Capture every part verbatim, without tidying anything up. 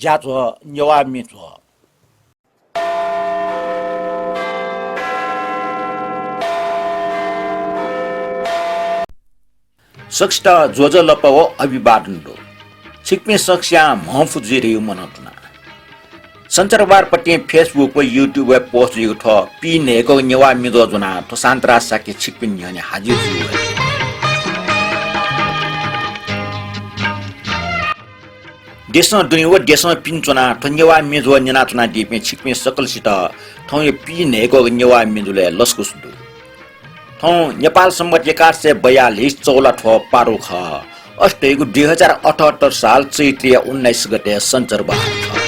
ज्याझ्वः नेवाः म्ये झ्वः। सकसित ज्वजलपा व अभिवादन दु। छिकपिं सकसियां म्हंफु जुइ धइगु मनंतुना। सञ्चारवार पतिं Facebook व YouTube य् post जुइगु थ्व पीन्हय्‌कःगु नेवाः म्ये झ्वः ज्वनाः थ्व सान्तराज शाक्य छिकपिनि न्ह्यःने हाजिर जुइ वये। देशं दुने व देशं पिने च्वनाः थ्व नेवाः म्ये झ्वः न्यनाच्वनादीपिं छिकपिं सकलसित थौंया पीन्हय्‌कःगु नेवाः म्ये झ्वलय् लसकुस दु। थौं नेपाल संवत् एघार सय बयालिस चौलाथ्व पारु खः। अथे धइगु दुई हजार अठहत्तर साल चैत्रया उन्नाइस गते सञ्चारवार खः।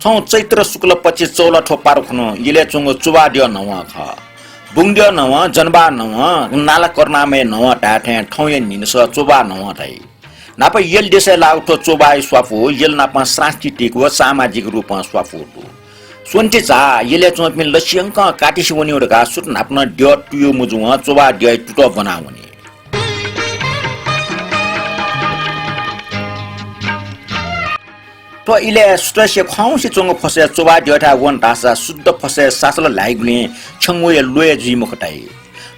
थौं चैत्र शुक्ल पच्छ चौलाथ्व पारु खुन्हु यलय् च्वंगु चोभाः द्यः न्हवं खः। बुंगद्यः न्हवं, जनबाः न्हवं, नाला करुणामय न्हवं धाये थें थौंया न्हिनसं चोभाः न्हवं धाइ। न्हापा यल देशय् लाःगु थ्व चोभाःया स्वापू यल नापं सांस्कृतिक व सामाजिक रूपं स्वापू दु। स्वन्ति झा यलय् च्वंपिं लसियंकं कातिसे वनीगु धकाः सुथ न्हापा नं द्यः तुयु मजुवं चोभाः द्यःया तुतः ब्वना वनी। थ्व इलय् सुथसिया खंसे च्वंगु फसय् चोभाः द्यःथाय् वन धाःसा शुद्ध फसय् सासल ल्हाइगुलिं छ्यंगुया ल्वय् जुइ मखु धाइ।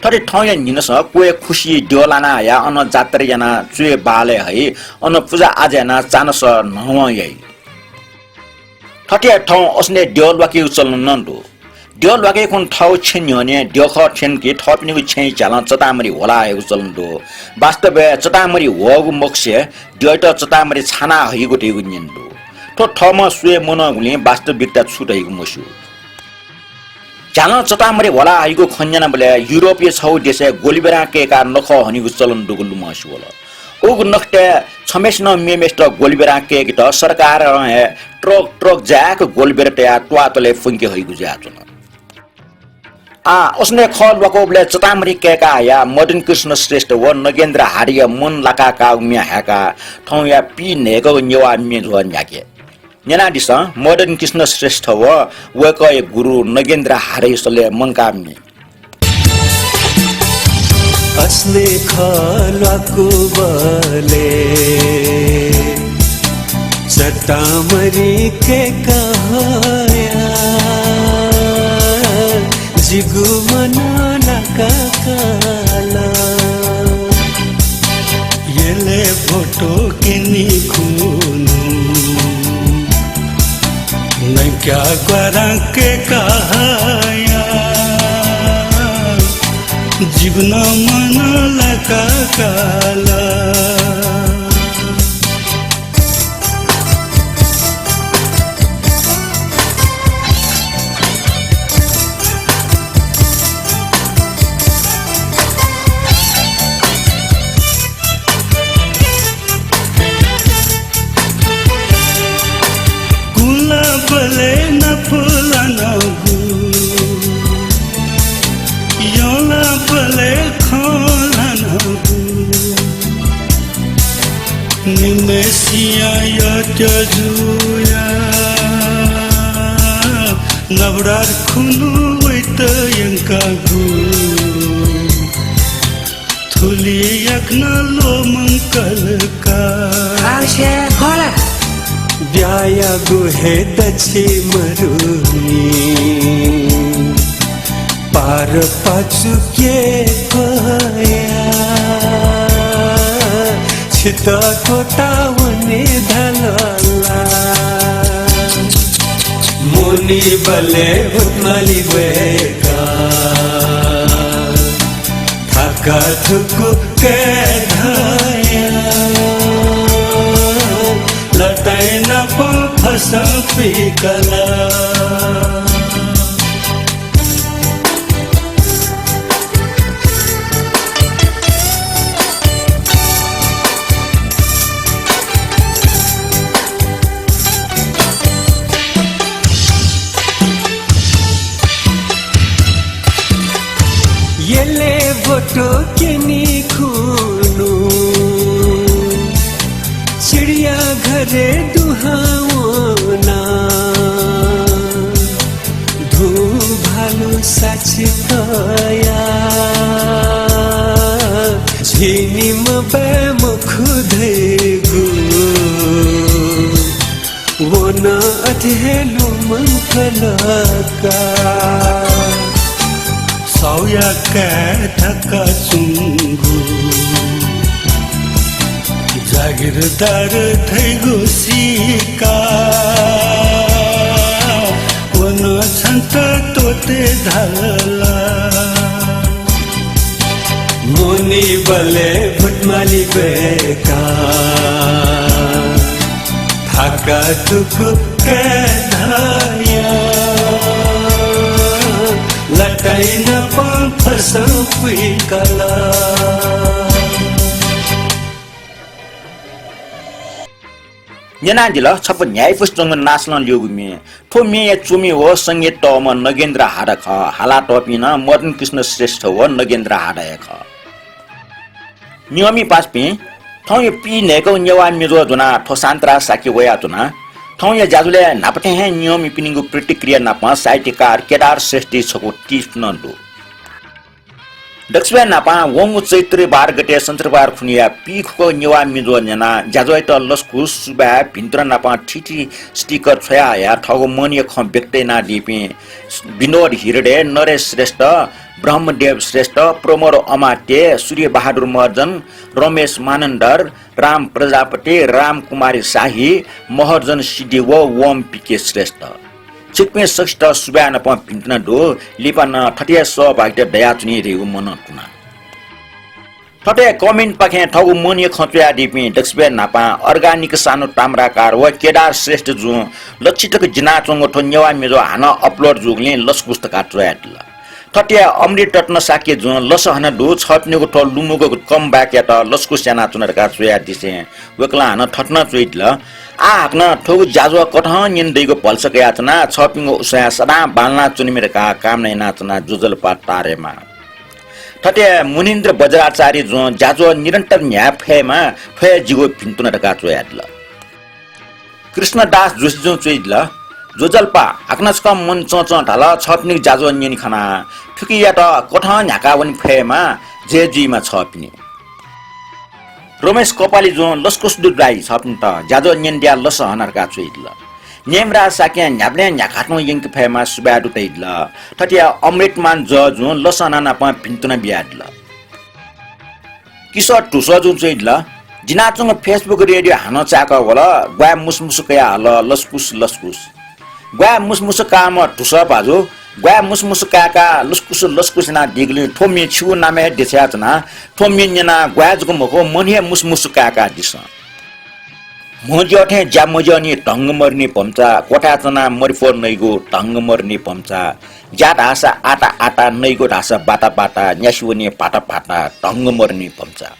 थथे थौंया न्हिनसं क्वय् खुसि द्यः लाना हयाः अन जात्रा यानाः च्वय् बालय् हइ, अन पुजा आजा यानाः चान्हसः न्हवं याइ। थथे थौं असनय् द्यः ल्वाकेगु चलन नं दु। द्यः ल्वाकेगु खुन्हु थःगु छेँ न्ह्यःने द्यःखः थ्यंक थःपिनिगु छेँया झ्यालं चतामरी ह्वला हयेगु चलन दु। वास्तवय् चतामरी ह्वःगु मखुसे द्यःयात चतामरी छाना हइगु धइगु न्यने दु। थ्व थःम्हं स्वये मनंगुलिं वास्तविकता छु धइगु मस्यू। झ्यालं चतामरी ह्वला हइगु खँ न्यनाबलय् युरोपया छगू देशय् ग्वलिबेरां कय्काः नखः हनीगु चलन दुगु लुमंसे वल। उगु नखःतय् छम्हय्सिनं मेम्हय्सित ग्वलिबेरां कय्केत सरकारं हे ट्रक ट्रक जाय्क ग्वलिबेरा तयाः त्वाःतलय् फ्वंके हइगु जुयाच्वन। आः असनय् खः ल्वाकूबलय् चतामरी कय्का हयाः मदन कृष्ण श्रेष्ठ व नगेन्द्र हारेया मन लाका काःगु म्ये हाय्काः थौंया पीन्हय्कःगु नेवाः म्ये झ्वः न्ह्याके। न्यनादिसँ मदन कृष्ण श्रेष्ठ व वय्कःया गुरु नगेन्द्र हारेया सलय् मंकाः म्ये। असनय् खः ल्वाकूबलय् चतामरी कय्का हयाः जिगु मन लाका काल। यलय् भोटो क्यनी खुन्हु नक्या ग्वारां कय्का हयाः जिगु नं मन लाका काल। कुलाबलय् नापलानागु, यंलाबलय् खँलानागु, निम्हय्सियां यःत्यः जुयाः नवरात खुन्हु वइत यंकागु। थुलि याकनं ल्वःमंकल का। आउसे खला। ब्यायागु हे दछि मरुनि। पार पाचुके कया। छित कोता वने धलला। मोनी बले हुतमाली ग्वय्का। थाका थुकु कय् धया, लताय् नाप फसं पिकला। यलय् भोटो क्यनी खुन्हु चिडियाघरय् दुहां वना। धू भालु साक्षी तया झी निम्ह बय् मखु खु धइगु वन अथे हे लुमंकल का। साउया काय् धकाः च्वंगु जागिरदार धइगु सिका वन छन्त त्वःते धाल। मोनी बले भुतमाली बेका थाका तुकुक्क धाया लताइ नापं फसं पुइकल। न्यनादिल छपु न्ह्याइपुसे च्वंगु नासलं ल्यूगु म्ये। थ्व म्येया च्वमि व संगीत तःम्ह नगेन्द्र हाडा खः। हालातःपिं नं मदन कृष्ण श्रेष्ठ व नगेन्द्र हाडा हे खः। नियमि पासापिं, थौंया पीन्हय्‌कः नेवाः मिजो ज्वनाः थ्व सान्तरा साके वयाच्वना। थौंया ज्याझ्वलय् न्हापा थें हे नियमिपिनिगु प्रतिक्रिया नाप साहित्यकार केदार श्रेष्ठया छकू टिप्स नं दु। दकसिबय् न्हापां वंगु चैत्र बाह्र गते सञ्चरबार खुन्हुया पीखुक्क नेवाः मिजो न्यनाः ज्याझ्वःयात लसकुस, सुभाय्, भिन्तुना नाप थीथी स्टिकर छ्वयाहयाः थःगु मनया खँ व्यक्त यानादीपिं विनोद हिरडे, नरेश श्रेष्ठ, ब्रह्मदेव श्रेष्ठ, प्रमोद अमात्य, सूर्य बहादुर महर्जन, रमेश मानन्धर, राम प्रजापति, रामकुमारी शाही, महर्जन सिद्धि व वम पीके श्रेष्ठ। छिकपिं सकसित सुभाय् नाप भिन्तुना दु। लिपा नं थथे हे सहभागिता दयाच्वनी धइगु मनं तुना। थथे comment पाखें थःगु मनया खँ च्वयादीपिं दकसिबय् न्हापां अर्गानिक सानु ताम्राकार व केदार श्रेष्ठ जुं लच्छि तक जिनाच्वंगु थ्व नेवाः मिजो हानं upload जूगुलिं लसकुस धकाः च्वयादिल। थथे अमृत रत्न शाक्य जुं लसहना दु, छःपिनिगु थ्व लुमंगु comeback-यात लसकुस यानाच्वना धकाः च्वयादिसें वय्‌कलं हानं थथे नं च्वयादिल। आः हाकनं थुगु ज्याझ्वः कथं न्यने दइगु भलसा कयाच्वना, छःपिनिगु उत्साहय् सदां बांलानाच्वनेमा धकाः कामना यानाच्वना, ज्वजलपा तारेमा। थथे मुनीन्द्र वज्राचार्य जुं ज्याझ्वः निरन्तर न्ह्याये फयेमा, थ्व हे जिगु भिन्तुना धकाः च्वयादिल। कृष्णदास जोशी जुं च्वयादिल, ज्वजलपा, हाकनं छकः मन चंचं धाल, छःपिनिगु ज्याझ्वः न्यने खना। थुकियात कथं न्ह्याकाः वने फयेमा, जय जुइमा छःपिनि। रमेश कपाली जुं लसकुस दु दाइ, छःपिन्त ज्याझ्वः न्यने दयाः लसहना धकाः च्वयादिल। नेमराज शाक्यं न्ह्याबलें न्ह्याकाः तुं यंके फयेमा, सुभाय् दु धयादिल। थथे अमृतमान जः जुं लसहना नाप भिन्तुना बियादिल। किशोर धुस्वां जुं च्वयादिल, जिनाच्वंगु Facebook रेडियो हानं चाय्‌कः वल, ग्वाये मुसुमुसु कयाहल, लसकुस लसकुस। ग्वाये मुसुमुसु काःम्ह धुस्वां भाजु, ग्वाये मुसुमुसु काय्‌काः लसकुस लसकुस यानादीगुलिं थ्व म्ये छिगु नामय् हे देछानाच्वना। थ्व म्ये न्यनाः ग्वाये जक मखु, मन हे मुसुमुसु काय्‌कादिसँ। म्हज्यः थें ज्या मज्यःनि धंगमरिनि भम्चा, क्वथाय् च्वनाः मरिफः नइगु धंगमरिनि भम्चा, ज्या धाःसा आता आता, नइगु धाःसा बाता बाता, न्यासि वनी भाता भाता, धंगमरिनि भम्चा।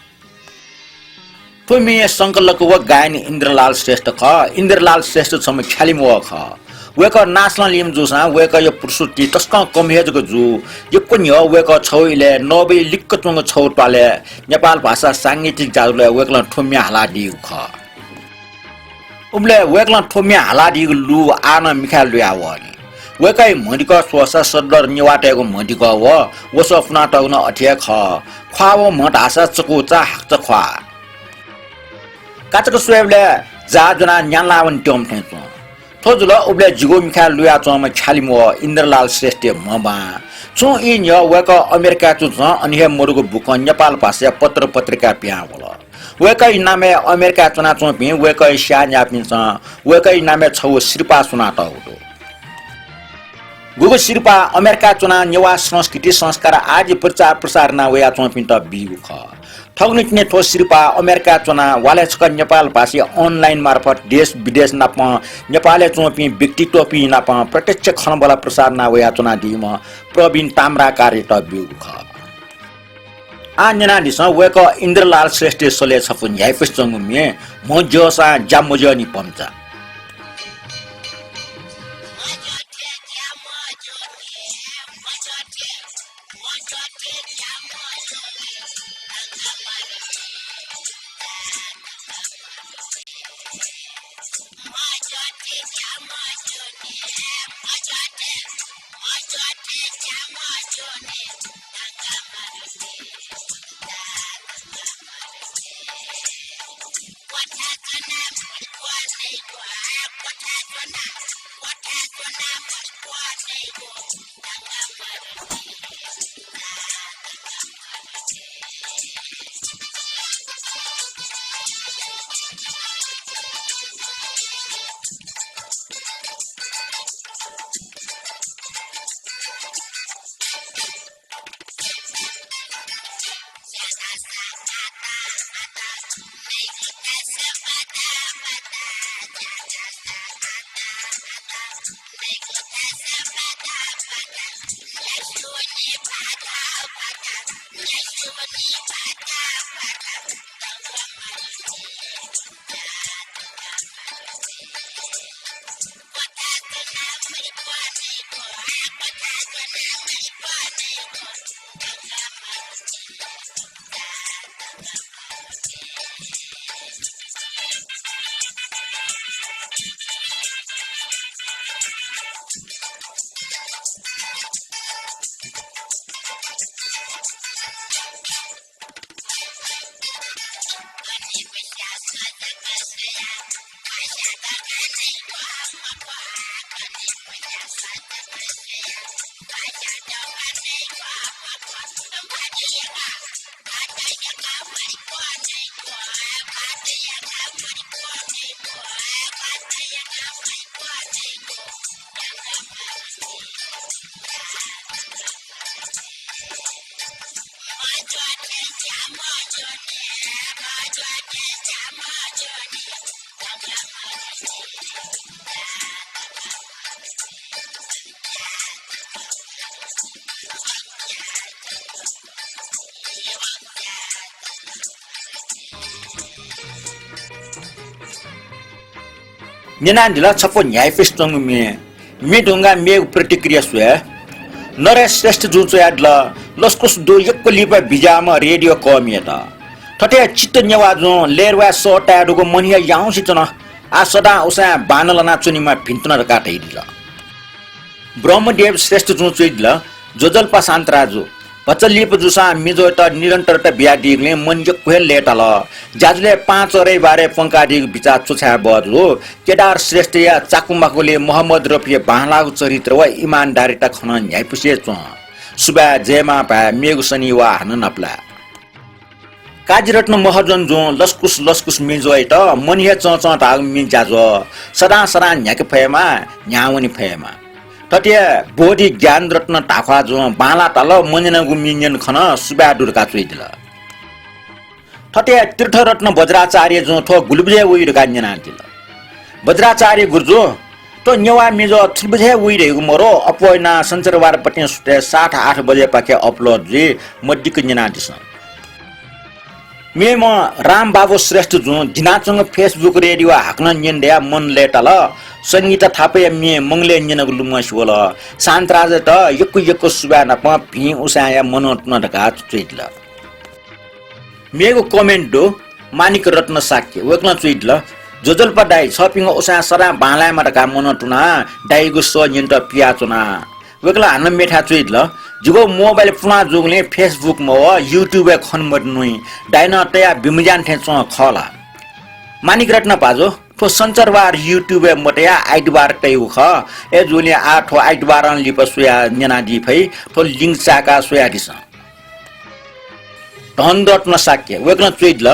थ्व म्ये संकलक व गायन इन्द्रलाल श्रेष्ठ खः। इन्द्रलाल श्रेष्ठ छम्ह ख्यालिम्ह खः। वय्‌कः नासलं लीम्ह जूसां वय्‌कःया प्रस्तुति तसकं कम हे जक जू। यक्व न्ह्यः वय्‌कः छगू इलय् नौ बजे लिक्क च्वंगु छगू त्वालय् नेपाल भाषा सांगीतिक ज्याझ्वलय् वय्‌कलं थ्व म्ये हालादीगु खः। उबलय् वय्‌कलं थ्व म्ये हालादीगु लु आः नं मिखाय् लुया वःनि। वय्‌कःया म्हदिकः स्वःसा सदर नेवाःतय्‌गु म्हदिकः व वसः पुनातःगु नं अथे हे खः। ख्वाः व म्ह धाःसा चकूचा हाकचा ख्वाः। काचाक्क स्वयेबलय् जाः ज्वनाः न्यालावने त्यंम्ह थें च्वं। थ्व जुल उबलय् जिगु मिखाय् लुयाच्वंम्ह ख्यालिम्ह इन्द्रलाल श्रेष्ठया म्ह बां। छुं ई न्ह्यः वय्‌कः अमेरिकाय् च्वंच्वं अन हे मदुगु बुखँ नेपाल भाषाया पत्र पत्रिका पिहां वल। वय्‌कःया नामय् अमेरिकाय् च्वनाच्वंपिं वय्‌कःया स्याःन्याय्‌पिन्सं वय्‌कःया नामय् छगू सिरपाः स्वनातःगु दु। गुगु सिरपाः अमेरिकाय् च्वनाः नेवाः संस्कृति, संस्कार आदि प्रचार प्रसार याना वयाच्वंपिन्त बीगु खः। थौंकन्हय् थ्व सिरपाः अमेरिकाय् च्वनाः वालय् छकः नेपाल भाषी online मार्फत देश विदेश नापं नेपालय् च्वंपिं व्यक्तित्वपिं नापं प्रत्यक्ष खँल्हाबल्हा प्रसार याना वयाच्वनादीम्ह प्रवीण ताम्राकारयात ब्यूगु खः। आः न्यनादिसँ, वय्‌कः इन्द्रलाल श्रेष्ठया सलय् छपु न्ह्याइपुसे च्वंगु म्ये, म्हज्यःसां ज्या मज्यःनि भम्चा। न्यनादिल छपु न्ह्याइपुसे च्वंगु म्ये। म्ये धुंकाः मेगु प्रतिक्रिया स्वये। नरेश श्रेष्ठ जुं च्वयादिल, लसकुस दु यक्व लिपा बिज्याःम्ह रेडियो कर्मीयात। थथे चित्त नेवाः जुं लय्‌रुवाय् सः ताये दुगु मनया याउँसे च्वन। आः सदां उसाँय् बांलानाच्वनेमा भिंतुना धकाः धयादिल। ब्रह्मदेव श्रेष्ठ जुं च्वयादिल, ज्वजलपा शान्तराजु, भचा लिपा जूसां मिजोयात निरन्तरता बियादीगुलिं मन यक्व हे लय्‌ताल। ज्याझ्वलय् पाँच अरय् बारय् प्वंकादीगु बिचाः च्वछाये बहःजू। केदार श्रेष्ठया चाकुमाकुलय् मोहम्मद रफीया बांलाःगु चरित्र व इमानदारिता खँ नं न्ह्याइपुसे च्वं। सुभाय् जयमां भाय्, मेगु शनिवाः हानं नापलाये। काजीरत्न महर्जन जुं लसकुस लसकुस मिजोयात मन हे चंचं धाःगु म्ये ज्याझ्वः सदां सदां न्ह्याके फयेमा, न्ह्यावने फयेमा। थथे बोधि ज्ञानरत्न धाख्वाः जुं बांलाः ताल मन्यनागु म्ये न्यने खन सुभाय् दु धकाः च्वयादिल। थथे तीर्थरत्न वज्राचार्य जुं थ्व गुलि बजे वइ धकाः न्यनादिल। वज्राचार्य गुरुजु, थ्व नेवाः मिजो थुलि बजे वइ धइगु मरु, अप्वः यानाः सञ्चरवार पतिं सुथय् सात आठ बजेपाखे upload जुइ, मदिक्क न्यनादिसँ। मेम्ह रामबाबु श्रेष्ठ जुं दिनाच्वंगु Facebook रेडियो हाकनं न्यने दयाः मन लय्‌ताल। संगीता थापाया म्ये मंगलय् न्यनागु लुमंसे वल। शान्तराजयात यक्व यक्व सुभाय् नाप भिं उसाँय्‌या मनं तुना धकाः च्वयादिल। मेगु comment दु, माणिक रत्न शाक्य, वय्‌कलं च्वयादिल, ज्वजलपा दाइ, छःपिंगु उसाँय् सदां बांलायेमा धकाः मनं तुनाः दाइगु सः न्यनेत पियाच्वना। वय्‌कलं हानं मेथाय् च्वयादिल, जिगु mobile पुलां जूगुलिं Facebook मवः, YouTube-य् खने मदुनि, दाइनं तयाः बिमज्यान थें च्वं खः ला? माणिक रत्न भाजु, थ्व सञ्चरवार YouTube-य् मतयाः आइतबार तइगु खः। अय्‌जूगुलिं आः थ्व आइतबारं लिपा स्वयाः न्यनादी फइ। थ्व link चाय्‌काः स्वयादिसँ। धनरत्न शाक्य, वय्‌कलं च्वयादिल,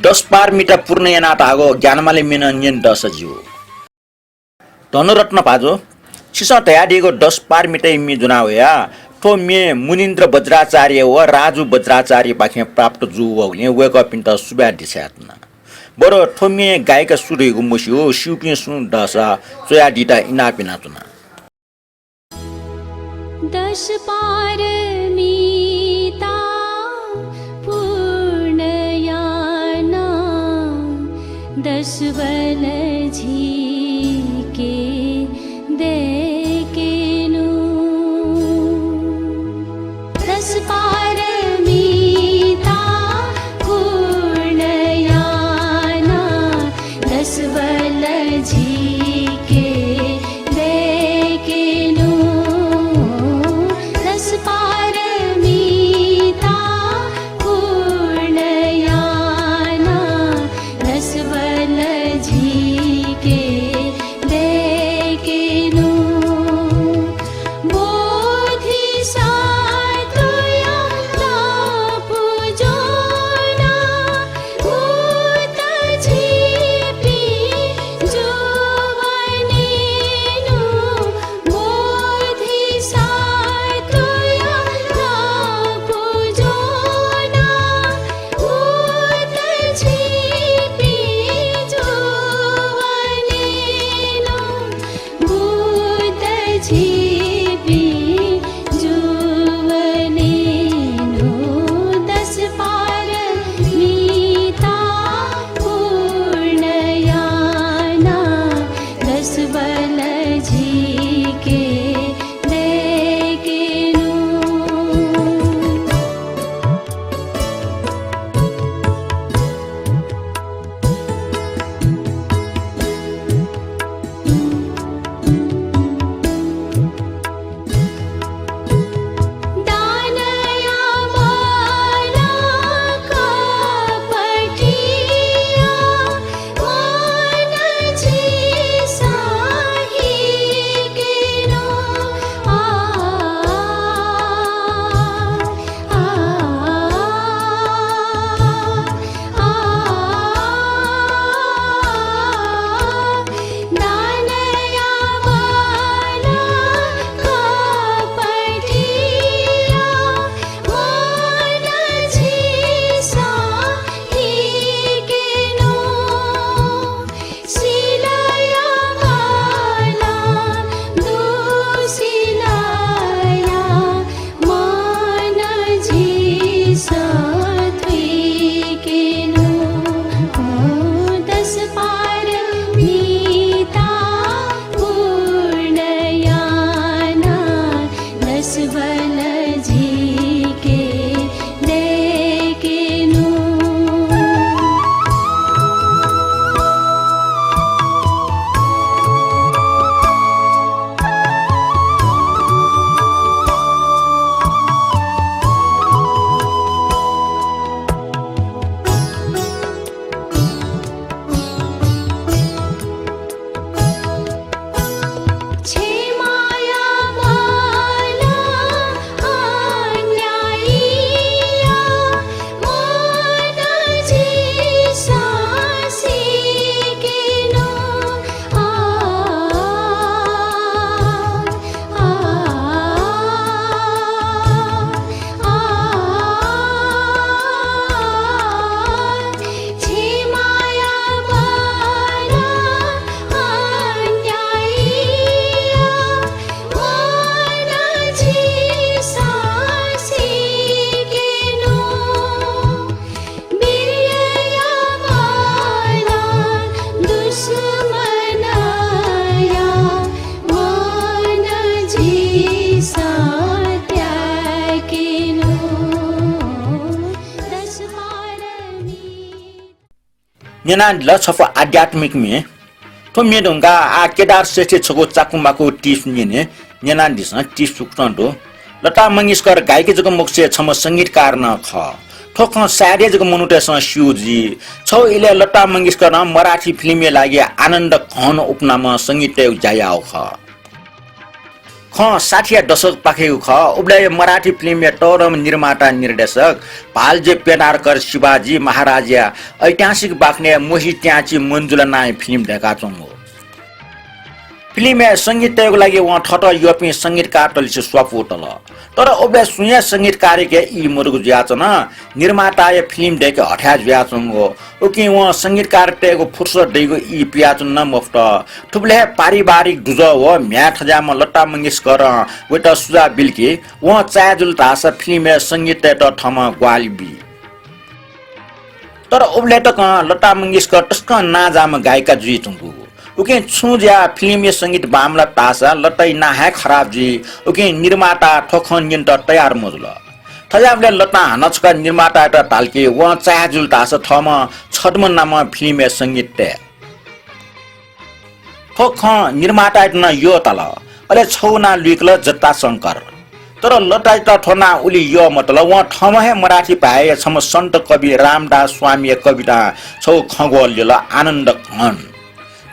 दश पारमिता पूर्ण यानातःगु ज्ञानमाला म्ये नं न्यने दःसा ज्यू। धनरत्न भाजु, छिसं धयादीगु दश पारमिताया म्ये ज्वना वया। थ्व म्ये मुनीन्द्र वज्राचार्य व राजु वज्राचार्यपाखें प्राप्त जूवःगुलिं वय्‌कःपिन्त सुभाय् देछाये धुन। बरु थ्व म्ये गाय्‌का सु धइगु मस्यू, स्यूपिं सुं दःसा च्वयादीत इनाप यानाच्वना। दश पारमिता पूर्ण याना, दश बल झीके दय्‌केनु। दश पारमिता पूर्ण याना, दश बल झीके दय्‌केनु। दश पारमिता पूर्ण याना, दश बल झीके दय्‌केनु। न्यनादिल छपु आध्यात्मिक म्ये। थ्व म्ये धुंकाः आः केदार श्रेष्ठया छकू चाकु माकु tips न्यने। न्यनादिसँ, tips उकथं दु। लता मंगेशकर गायिका जक मखुसे छम्ह संगीतकार नं खः। थ्व खँ सायद हे जक मनूतय्सं स्यू जुइ। छगू इलय् लता मंगेशकरं मराठी फिल्मया लागि आनन्द घन उपनामं संगीत तयेगु ज्या याःगु खः। खँ साठीया दशक पाखेगु खः। उबलय् मराठी फिल्मया तःधंम्ह निर्माता निर्देशक भालजी पेंढारकर शिवाजी महाराजया ऐतिहासिक बाखनय् मोहित्याची मञ्जुला नांया फिल्म दय्काच्वंगु। फिल्मय् संगीत तयेगु लागि वं थःत यःपिं संगीतकारतलिसे स्वापू तल। तर उबलय् सुं हे संगीतकारयाके ई मदुगु जुयाच्वन। निर्माताया फिल्म दय्के हथाय् जुयाच्वंगु। उकिं वं संगीतकारतय्गु फुर्सद दइगु ई पियाच्वन नं मफुत। थुबलय् हे पारिवारिक दुजः व म्ह्याय् थज्याःम्ह लता मंगेशकरं वयात सुझाव बिल कि वं चाहे जुल धाःसा फिल्मय् संगीत तयेत थःम्हं ग्वाहालि बी। तर उबलय् तकं लता मंगेशकर तसकं नांजाःम्ह गायिका जुइधुंकूगु। उकिं छुं जुयाः फिल्मया संगीत बांमलात धाःसा लताया नां हे खराब जुइ। उकिं निर्माता थ्व खँ न्यनेत तयार मजुल। थज्याःबलय् लतां हानं छकः निर्मातायात धाल कि वं चाहे जुल धाःसा थःम्हं छद्म नामं फिल्मय् संगीत तये। थ्व खँ निर्मातायात नं यःताल। अले छगू नां लुइकल जटाशंकर। तर लतायात थ्व नां उलि यः मतल। वं थःम्हं हे मराठी भाय्या छम्ह सन्त कवि रामदास स्वामीया कवितां छगू खँग्वः ल्यल, आनन्द घन।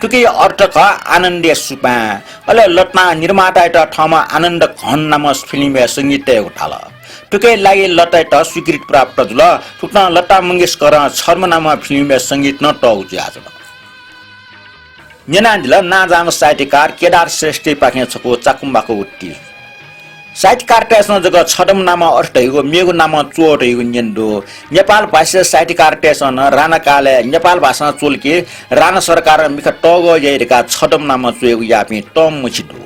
थुकिया अर्थ खः आनन्दया सुपाँय्। अले लतां निर्मातायात थःम्हं आनन्द घन नामं फिल्मय् संगीत तयेगु धाल। थुकिया लागि लतायात स्वीकृति प्राप्त जुल। थुकथं लता मंगेशकरं छद्म नामं फिल्मय् संगीत नं तःगु जुयाच्वन। न्यनादिल नांजाःम्ह साहित्यकार केदार श्रेष्ठपाखें छकू चाकु माकु tips। साहित्यकारतय्सं जक छद्म नामं अथे धइगु मेगु नामं च्वः धइगु न्यने दु। नेपाल भाषाया साहित्यकारतय्सं नं राणाकालय् नेपाल भाषां च्वल कि राणा सरकारं मिखा तःगः याइ धकाः छद्म नामं च्वयेगु याःपिं तःमछि दु।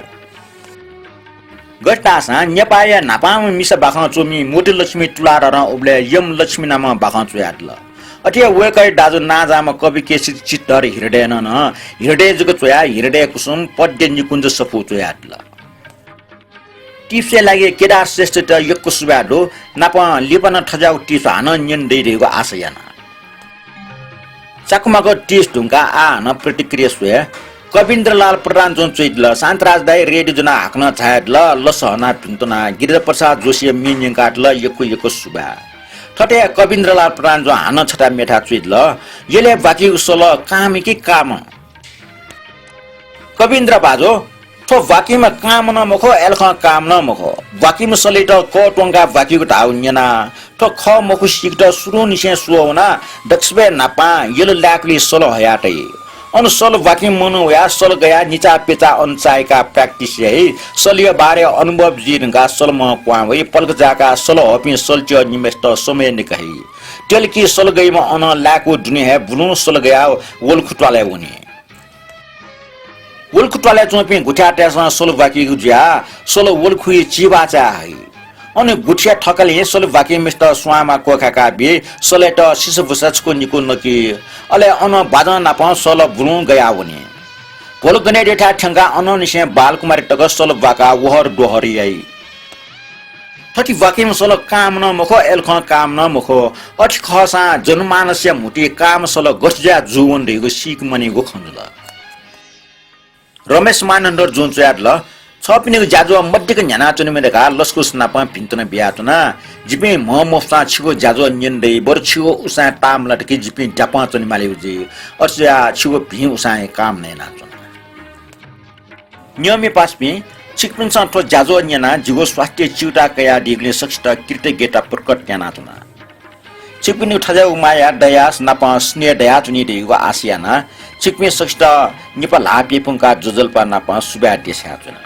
गथे धाःसां नेपाःया न्हापांम्ह मिसा बाखं च्वमि मोतीलक्ष्मी तुलाधरं उबलय् यमलक्ष्मी नामं बाखं च्वयादिल। अथे हे वय्कःया दाजु नांजाःम्ह कवि केशरी चित्तधर हृदयनं नं हृदय जक च्वयाः हृदय कुसुम, पद्य निकुञ्ज सफू च्वयादिल। Tipsया लागि केदार श्रेष्ठयात यक्व सुभाय् दु। नापं लिपा नं थज्याःगु tips हानं न्यने दइ धइगु आशा याना। चाकु माकु tips धुंकाः आः हानं प्रतिक्रिया स्वये। कविन्द्रलाल प्रधान जुं च्वयादिल, शान्तराज दाइ रेडियो ज्वनाः हाकनं झायादिल, लसः हनाः भिन्तुना, गिरिजाप्रसाद जोशीया मि न्यंकादिल, यक्व यक्व सुभाय्। थथे कविन्द्रलाल प्रधान जुं हानं छता मेथाय् च्वयादिल, यलय् ब्वाकीगु सल कांम्ह कि कामं? कविन्द्र भाजु, थ्व ब्वाकीम्ह कांम्ह नं मखु, अय्‌लाखं कामं नं मखु। ब्वाकीम्ह सलयात कःत्वंकाः ब्वाकीगु धाःगु न्यना। थ्व खः मखु सीकेत सुरुंनिसें स्वः वनाः दक्वसिबय् न्हापां यल लाय्‌कुलिइ सल हयातइ। अन सल ब्वाकीम्ह मनू वयाः सल गयाः निचाः प्यचाः अन चाय्‌काः practice याइ। सलया बारे अनुभव जुइ धुंकाः सलम्हं क्वहां वइ। पलख जाकाः सल हःपिं सलच्यः निम्हय्‌सित समय निकाइ। त्यलकि सल गइम्ह अनं लाय्‌कूगु दुने हे बुलुं सल गयाः वलखु त्वालय् वनी। वलखु त्वालय् च्वंपिं गुथियातय्‌सं सल ब्वाकीगु जुयाः सल वलखुइ चिबाचाय् हइ। अन गुथिया थकालिं सल ब्वाकीम्हय्‌सित स्वांमा क्वखाय्‌का बी, सलयात सिसबुसा छकू निकू नकी। अले अन बाजं नापं सल बुलुं गयाः वनी। भ्वल गनेद्यःथाय् थ्यंकाः अनंनिसें बालकुमारी तक सल ब्वाकाः वहर द्वहर याइ। थथे ब्वाकीम्ह सल कामं नं मखु, अय्‌लाखं कामं नं मखु। अथे खःसां जनमानसया म्हुतुइ कामं सल गथे जुयाः जूवन धइगु सीके मनीगु खँ जुल। रमेश मानन्धर जुं च्वयादिल, छःपिनिगु ज्याझ्वः मदिक्क न्ह्यानाच्वनेमाः धकाः लसकुस नापं भिन्तुना बियाच्वना। जिपिं म्ह मफुसां छिगु ज्याझ्वः न्यने दइ, बरु छिगु उसाँय् ताःमलात कि जिपिं द्यापं च्वनेमालीगु जुइ। अथे जुयाः छिगु भिं उसाँय् कामं यानाच्वना। नियमय् पासापिं, छिकपिन्सं थ्व ज्याझ्वः न्यनाः जिगु स्वास्थ्य चिउता कयादीगुलिं सकसित कृतज्ञता प्रकट यानाच्वना। छिकपिनिगु थज्याःगु माया, दया नापं स्नेह दयाच्वनी धइगु आशा यानाः छिकपिं सकसित निपा ल्हाः पिपुंकाः ज्वजलपा नापं सुभाय् देछानाच्वना।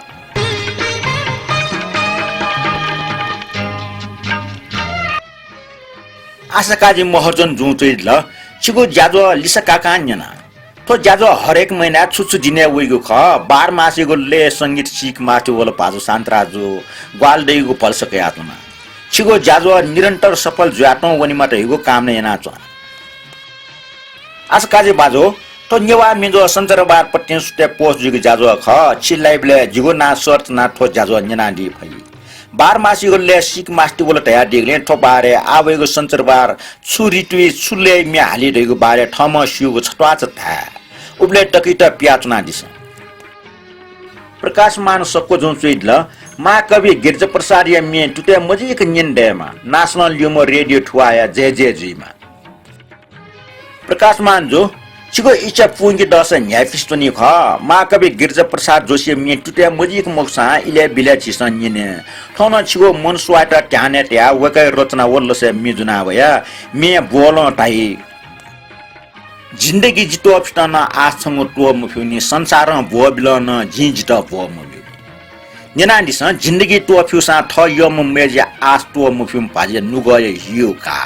आशाकाजी महर्जन जुं च्वयादिल, छिगु ज्याझ्वः लिसकाकां न्यना। थ्व ज्याझ्वः हरेक महिनाय् छु छु दिनय् वइगु खः। बाह्र मासयागु लय् संगीत सीके मास्ति वल भाजु शान्तराज जु ग्वाहालि दइगु भलसा कयाच्वना। छिगु ज्याझ्वः निरन्तर सफल जुयातुं वनेमा धइगु कामना यानाच्वना। आशाकाजी भाजु, थ्व नेवाः म्ये ज्वः सञ्चारवार पत्रिका सुथय् post जुइगु ज्याझ्वः खः। छि लाइबलय् जिगु नां search यानाः थ्व ज्याझ्वः न्यनादी फइ। बाह्र मासयागु लय् सिक मास्ति वल धयादीगुलिं थ्व बारय् आः वइगु सञ्चरबार छु ऋतुइ छु लय् म्ये हाली धइगु बारय् थःम्हं स्यूगु छत्वाःचा धाये। उबलय् दकलय् पियाच्वनादिसँ। प्रकाशमान सक्वजुं च्वइदिल, महाकवि गिरिजाप्रसादया म्ये तुतय् मजिक न्यने दयेमा, नासलं ल्यूम्ह रेडियो थुवाःया जय जय जुइमा। प्रकाशमान जु, छिगु इच्छा पूवंके दःसा न्ह्याइपुसे च्वनी खः। महाकवि गिरिजाप्रसाद जोशीया म्ये तुतय् मजिक मखुसां इलय् बिलय् झीसं न्यने। थौं नं छिगु मन स्वायेत ध्यानय् तयाः वय्कःया रचना व लसय् म्ये ज्वना वया। म्ये ब्वलं धाइ। जिन्दगी जि त्वःफित नं आः छंगु त्वः मफ्यूनि, संसारं ब्वःबिलं नं जिं जितः ब्वः मब्यू। न्यनादिसँ, जिन्दगी त्वःफ्यूसां थः यःम्ह मय्जुया आश त्वः मफ्यूम्ह भाजु नुगःया हिउ का।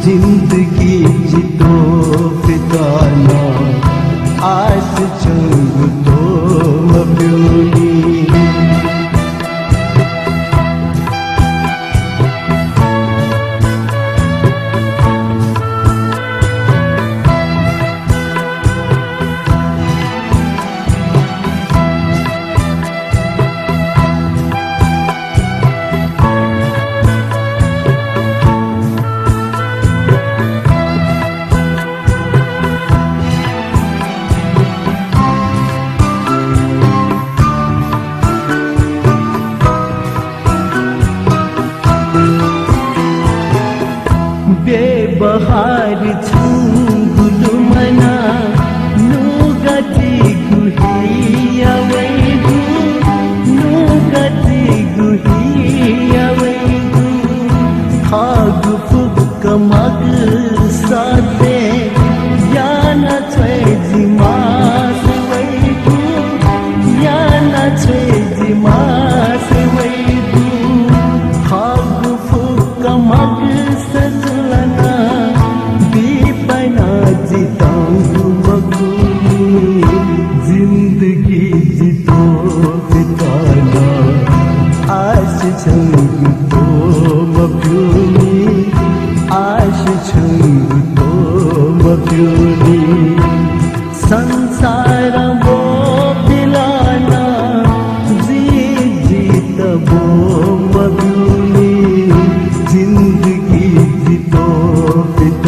जिन्दगी जि त्वःफित नं आश छंगु त्वः मफ्यूनि। व्यवहार छंगु लुमना, नुगः जिगु हिया वइगु, नुगः जिगु हिया वइगु, थःगु फुक्क मखु सत्य याना छ्वये जि मास्ति वइगु, याना छ्वये जि मास्ति वइगु, थःगु फुक्क मखु सत्य जुल नं, दिपना जि तंगु मखुनि। जिन्दगी जि त्वःफित नं आश छंगु त्वः मफ्यूनि, आश छंगु त्वः मफ्यूनि। संसारं ब्वःबिल नं जिं जितः ब्वः मब्यूनि। जिन्दगी जि त्वःफित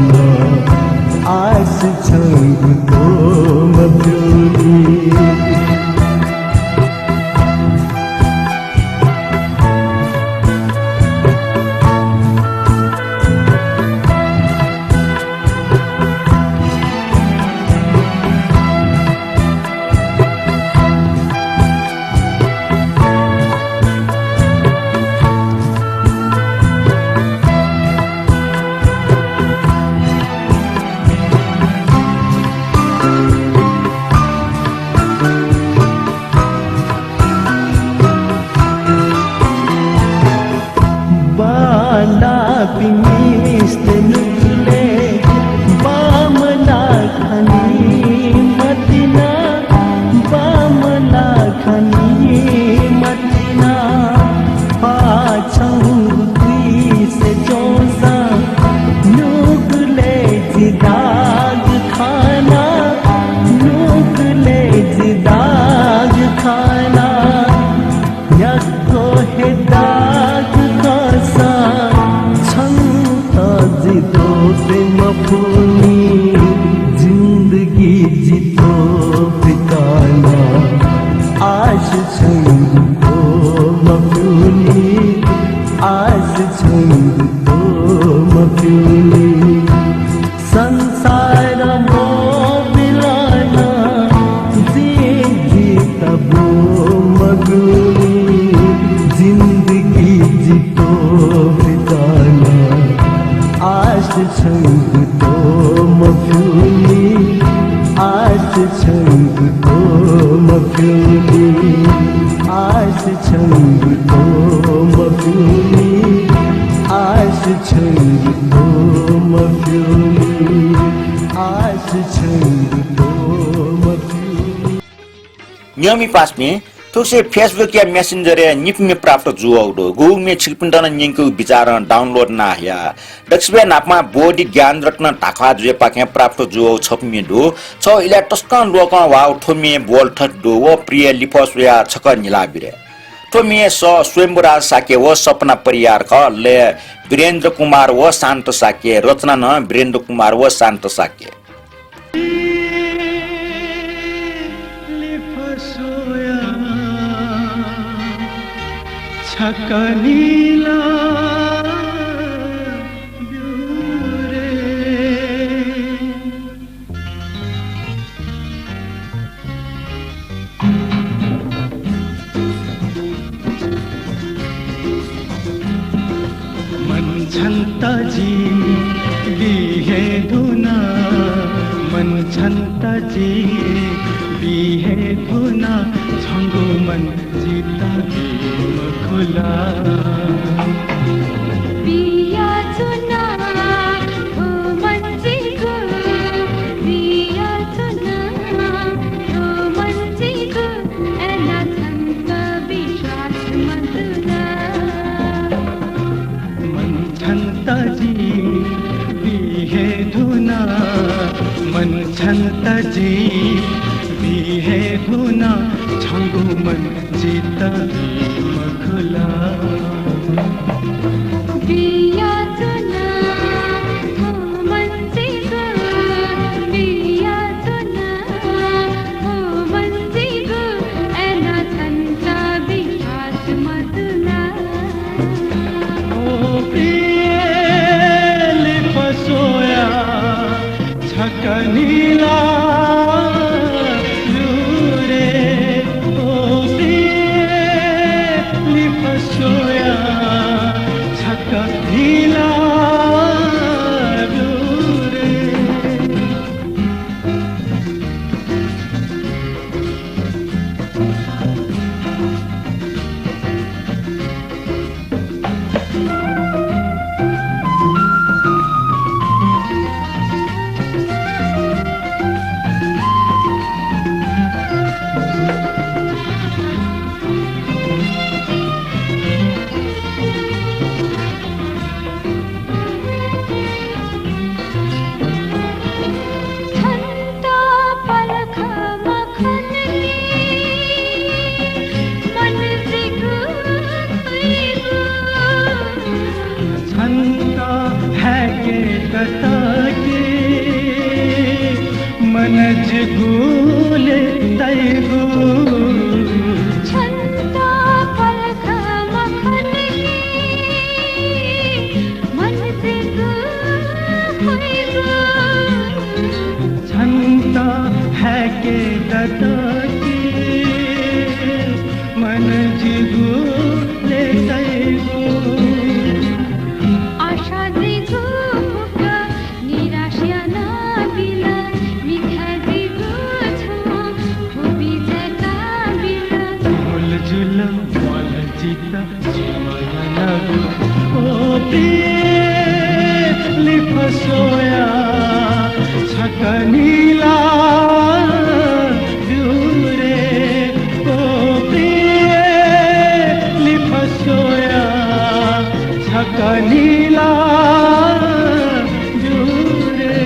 नं आश छंगु त्वः मफ्यूनि। बांलाःपिं मिस्त नुगलय् बांमलाः खनी मतिना, बांमलाः खनी मतिना। पाछं तुइसे च्वंसां नुगलय् जि दाग खाना, नुगलय् जि दाग खाना। न्ह्याक्व हे दाग खःसां छन्त जि त्वःते मफुनि। जिन्दगी जि त्वःफित नं आश छंगु त्वः मफ्यूनि, आश छंगु त्वः मफ्यूनि। संसारं ब्वःबिल नं जिं जितः ब्वः मब्यूनि। जिन्दगी जि त्वःफित नं आश छंगु त्वः मफ्यूनि, आश छंगु त्वः मफ्यूनि, आश छंगु त्वः मफ्यूनि, आश छंगु त्वः मफ्यूनि, आश छंगु त्वः मफ्यूनि। न्यंपिं पासापिं, थुगुसी Facebook-या Messenger-य् निपु म्ये प्राप्त जुवःगु दु। गुगु म्ये छिकपिन्त नं न्यंकेगु बिचारं download याना हया। दक्वसिबय् न्हापां बोधि ज्ञानरत्न धाख्वाः जुयापाखें प्राप्त जुवःगु छपु म्ये दु। छगू इलय् तसकं लोकं ह्वाःगु थ्व म्ये ब्वल थथे दु, व प्रिय लिफः स्वयाः छकः न्हिला बिरे। थ्व म्ये सः स्वयम्भूराज शाक्य व सपना परियार खः, लय वीरेन्द्र कुमार व शान्त शाक्य, रचना नं वीरेन्द्र कुमार व शान्त शाक्य। छकः न्हिला ब्यु रे। मन छन्त जिं बी हे धुन, मन छन्त जिं बी हे धुन, छंगु मन जितः बी मखु ला। बियाच्वना थ्व मन जिगु, बियाच्वना थ्व मन जिगु, अय्‌नं छन्त विश्वास मजू ला। मन छन्त जिं बी हे धुन, मन छन्त जिं बी हे धुन, छंगु मन जितः बी मखु ला। बियाच्वना थ्व मन जिगु, बियाच्वना थ्व मन जिगु, अय्‌नं छन्त विश्वास मजू ला। ओ प्रिय लिफः स्वयाः छकः न्हिला ब्यु रे, ओ प्रिय लिफः स्वयाः छकः न्हिला ब्यु रे। छन्त पलख मखनकि मन जिगु खुइगु। छन्त हाय्‌के दत कि मन जिगु लय् तइगु। छन्त पलख मखनकि मन जिगु खुइगु। छन्त हाय्‌के दत कि मन जिगु लय् तइगु। आशा जिगु फुक्क निराश यानाबिल, मिथ्या जिगु छुं खुबी जय्‌काबिल। म्वाल जुल, म्वाल जितः ओ प्रिय लिफः स्वयाः छकः न्हिला ब्यु रे। ओ प्रिय लिफः स्वयाः छकः न्हिला ब्यु रे।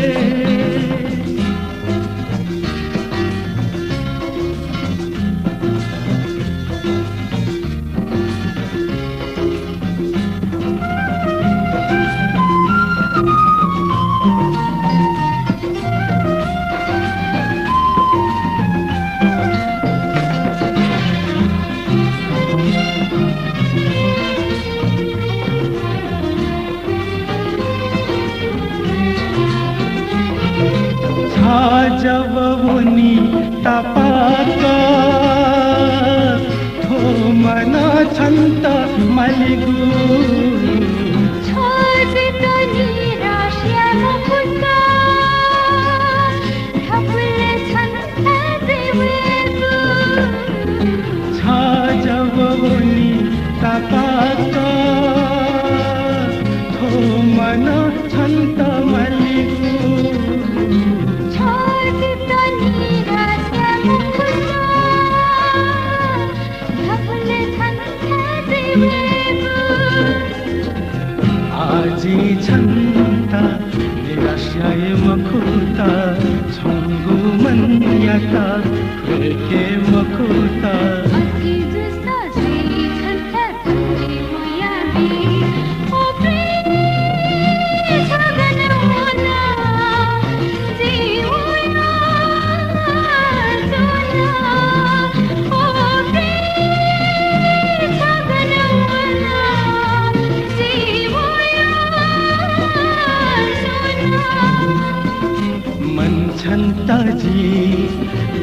मन छन्त जिं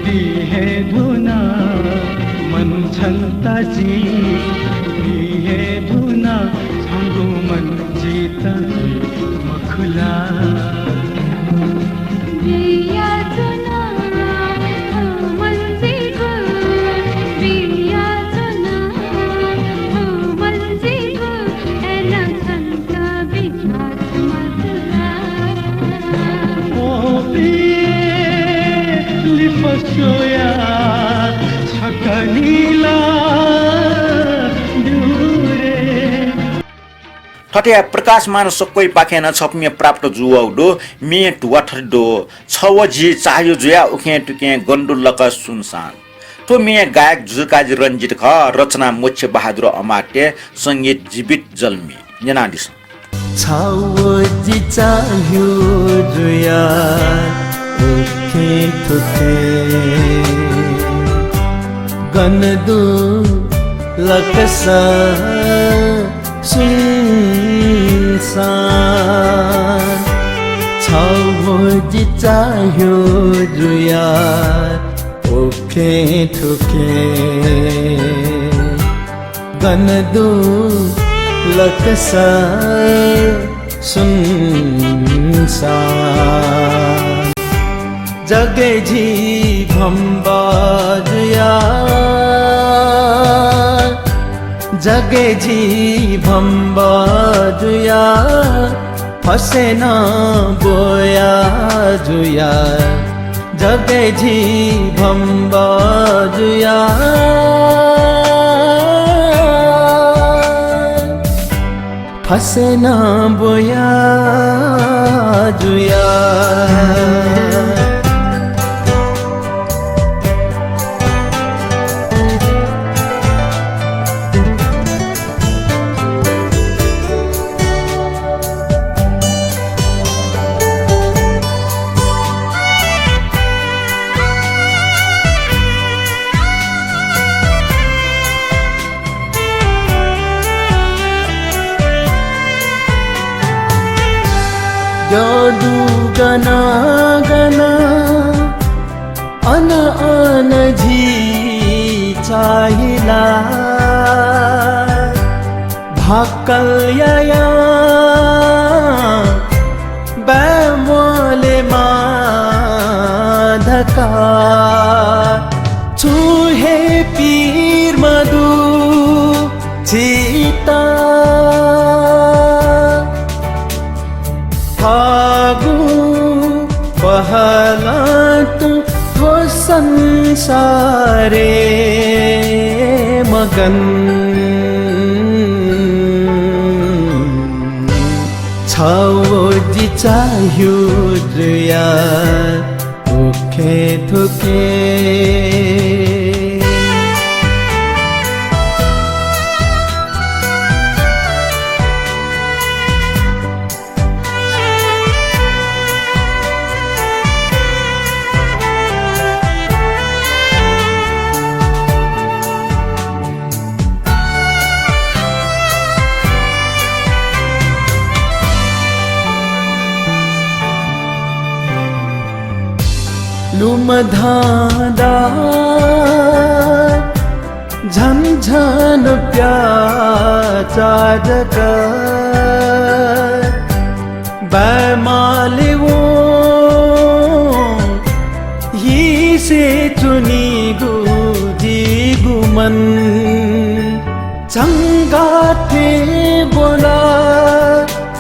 दी हे धुन, मन छन्त जिं दी हे धुन, छंगु मन जित मखुला। बिया च्वन, मन जिगु, बिया च्वन, मन जिगु, एना छन्त बिचाः ओ प्रिय, लिपा स्वया छकः निला ब्यू रे। थथे प्रकाशमान सक्वइपाखें नं छपु म्ये प्राप्त जूवःगु दु। म्ये धुवा थथे दु, छ व जि चाह्यू जुया उखें थुखें गन दु लक सुनसान। थ्व म्ये गायक जुजुकाजी रंजित खः, रचना मोक्ष बहादुर अमात्य, संगीत जीवित जल्मी। न्यनादिसँ। छ व जि चाह्यू जुया उखें थुखें गन दु लकस सुनसान। छ व जि चाह्यू जुया उखें थुखें गन दु लकस सुनसान। जगय् झी भम्ब जुया, जगय् झी भम्ब जुया, फसेनं ब्वया जुया, जगय् झी भम्ब जुया, फसेनं ब्वया जुया। द्यः दु गन गन अन अन झी चाहिला। भाकल यायां बाय् म्वालेमा धकाः छुं हे पीर मदु झीत। थःगु पहलं तुं थ्व संसारय् मगन। छ व जि चाह्यू जुया उखें थुखें। लुमधांदा झन झन प्याःचाः जक बाय् म्वालेवं हिसे च्वनीगु जिगु मन। झंगः थें ब्वला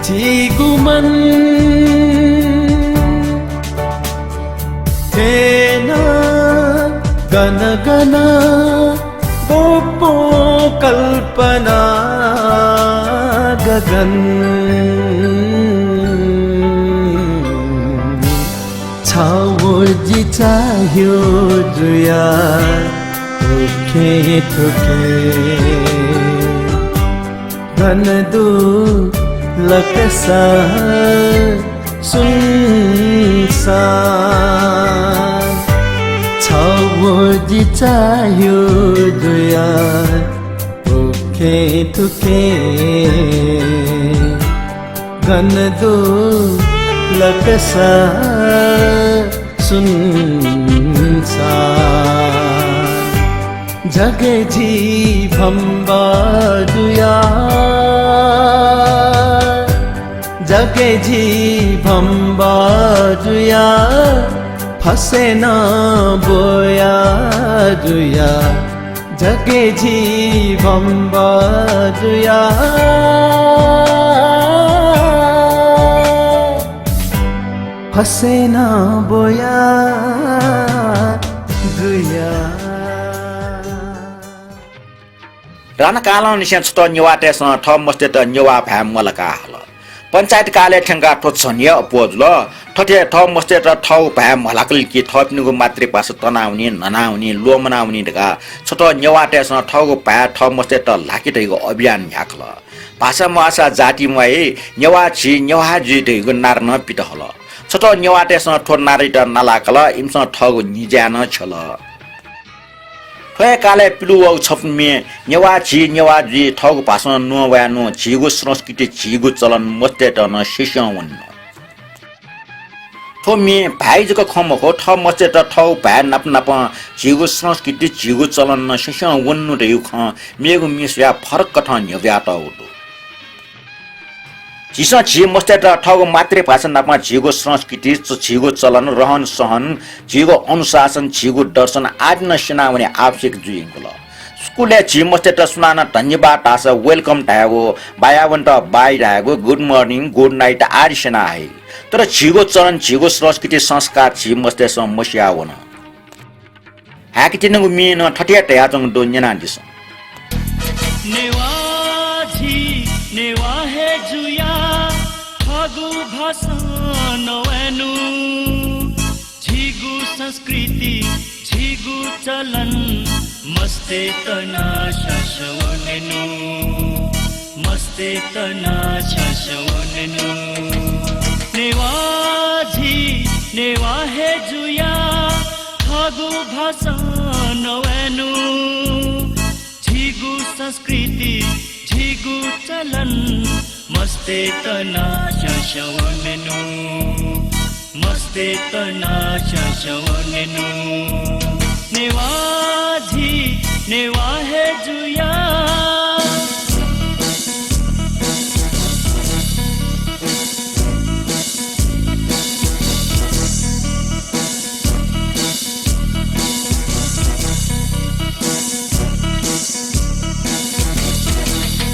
झीगु मन। थें नं गन गन ब्वब्वं कल्पना गगन। छ व जि चाह्यो जुया उखें थुखें गन दु लकसा सुनसान। छव जि चाह्यो जुया उखें थुखें गन दु लकसा सुनसान। जगे जि भम्बा जुया, जगे जि भम्बा जुया, फसेना बोया जुया, जगे जि भम्बा जुया, फसेना बोया जुया। राणाकालंनिसें छथ्व नेवाःतय्सं थः मस्तय्त नेवाः भाय् मलका हल। पञ्चायत कालय् थ्यंकाः थ्व झन हे अप्वः जुल। थथे थः मस्तय्त थःगु भाय् म्हलाकल कि थःपिनिगु मातृभाषा तनावनी, न्हनावनी, ल्वःमनावनी धकाः छथ्व नेवाःतय्सं थःगु भाय् थः मस्तय्त ल्हाके धइगु अभियान न्ह्याकल। भाषा म्वाःसा जाति म्वाइ, नेवाः झी नेवाः जुइ धइगु नारा नं पित हल। छथ्व नेवाःतय्सं थ्व नारायात नालाकल, इमिसं थःगु निज्याय् नं छ्यल। थ्व हे कालय् पिलु वःगु छपु म्ये नेवाः झी नेवाः जुइ, थःगु भाषां न्ववाये नु, झीगु संस्कृति, झीगु चलन मस्तय्त नं स्यस्यं वने नु। थ्व म्ये भाय् जक खँ मखु, थः मस्तय्त थःगु भाय् नाप नापं झीगु संस्कृति, झीगु चलन नं स्यस्यं वने नु धइगु खँ मेगु म्ये स्वयाः फरक कथं न्ह्यब्वयातःगु दु। झीसं झी मस्तय्त थःगु मातृभाषा नाप झीगु संस्कृति, झीगु चलन, रहन सहन, झीगु अनुशासन, झीगु दर्शन आदि नं स्यनावने आवश्यक जुइ धुंकल। स्कुलय् झी मस्तय्त सुनानं धन्यवाद धाःसा welcome धायेगु, बायावन्त bye धायेगु, good morning, good night आदि स्यना हइ। तर झीगु चलन, झीगु संस्कृति, संस्कार झी मस्तय्सं मस्याः वन। हाय्‌के तिनिगु म्यें नं थथे हे धयाच्वंगु दु, न्यनादिसँ। नेवाः झी नेवाः हे जुया, थःगु भाषां नवायेनु, झीगु संस्कृति, झीगु चलन, मस्तय्त नं स्यस्यं वनेनु, मस्तय्त नं स्यस्यं वनेनु। नेवाः झी नेवाः हे जुया, थःगु भाषां नवायेनु, झीगु संस्कृति, झीगु चलन, मस्तय्त नं स्यस्यं वनेनु, मस्तय्त नं स्यस्यं वनेनु। नेवाः झी नेवाः हे जुया।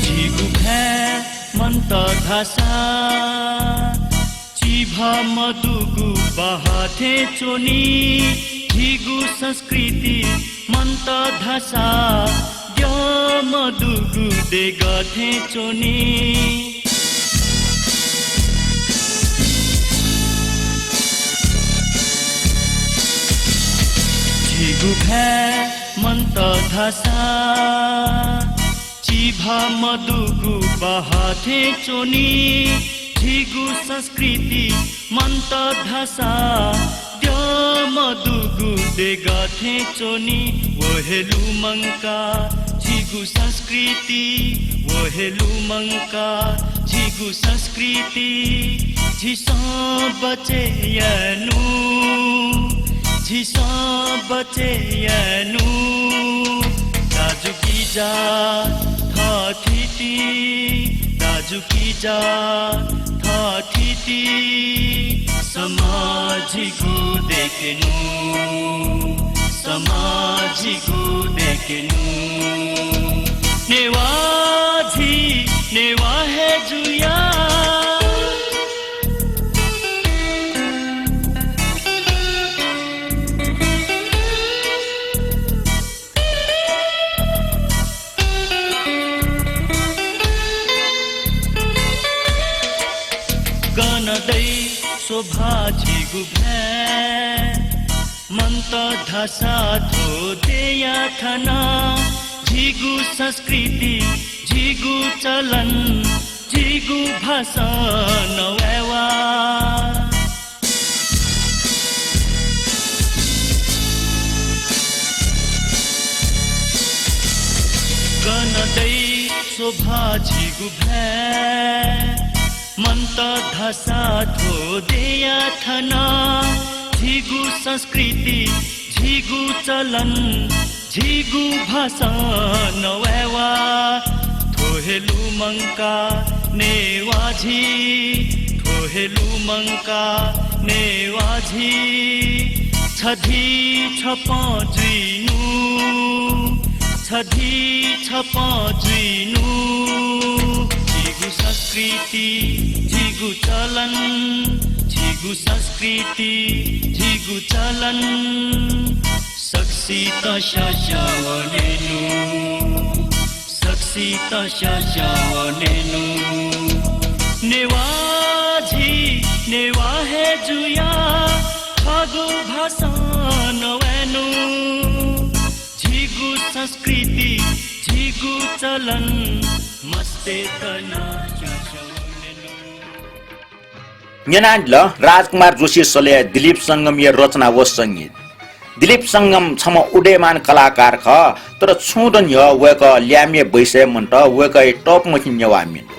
झीगु भाय् मन्त धाःसा चिभा मदुगु बाहा थें च्वनी। झीगु संस्कृति मन्त धाःसा द्यः मदुगु देगः थें च्वनी। झीगु भाय् मन्त धाःसा चिभा मदुगु बाहा थें च्वनी। झीगु संस्कृति मन्त धाःसा द्यः मदुगु देगः थें च्वनी। व हे लुमंका झीगु संस्कृति, व हे लुमंका झीगु संस्कृति। झीसं बचय् यायेनु, झीसं बचय् यायेनु। दाजुकिजा थःथिति, दाजुकिजा थःथिति। समाः झीगु दय्केनु, समाः झीगु दय्केनु। नेवाः झी नेवाः हे जुया। गन दइ शोभा झीगु भाय्, मन्त धासा थ्व देय्‌या थन, झीगु संस्कृति, झीगु चलन, झीगु भाषा नवायेवा। गन दइ शोभा झीगु भाय्, मन्त धासा थ्व देय्‌या थन, झीगु संस्कृति, झीगु चलन, झीगु भाषा नवायेवा। थ्व हे लुमंका नेवाः झी, थ्व हे लुमंका नेवाः झी। छधी छपँ जुइनु, छधी छपँ जुइनु। झीगु संस्कृति, झीगु चलन, झीगु संस्कृति, झीगु चलन। सकसित स्यास्यां वनेनु, सकसित स्यास्यां वनेनु। नेवाः झी, नेवाः हे जुयाः थःगु भाषां नवायेनु। झीगु संस्कृति, झीगु चलन, मस्तय्त नं स्यास्यां वनेनु। न्यनादिल राजकुमार जोशी सलया दिलीप संगमया रचना व संगीत। दिलीप संगम छम्ह उदयमान कलाकार खः, तर छुं दँ न्ह्यः वय्कः ल्याय्म्ह बैसय् मन्त, वय्कःया तःपमछि नेवाः म्ये दु।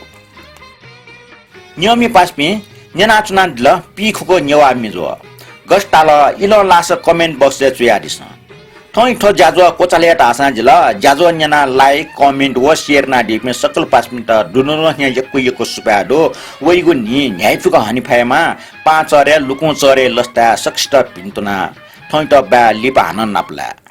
नियमित पासापिं न्यनाच्वनादिल पीखुगु नेवाः म्ये ज्वः। गथे ताल इलं लासा comment box-य् च्वयादिसँ। थौंया थ्व ज्याझ्वः क्वचाले धाःसां जिल, ज्याझ्वः न्यनाः like, comment व share यानादीपिं सकल पासापिन्त दुनुगलंनिसें यक्व यक्व सुभाय् दु। वइगु न्हि न्ह्याइपुक हने फयेमा, पाहां चःह्रे, लुकुं चःह्रे लसताय् सकसित भिन्तुना। थौंयात बाय्, लिपा हानं नापलाये।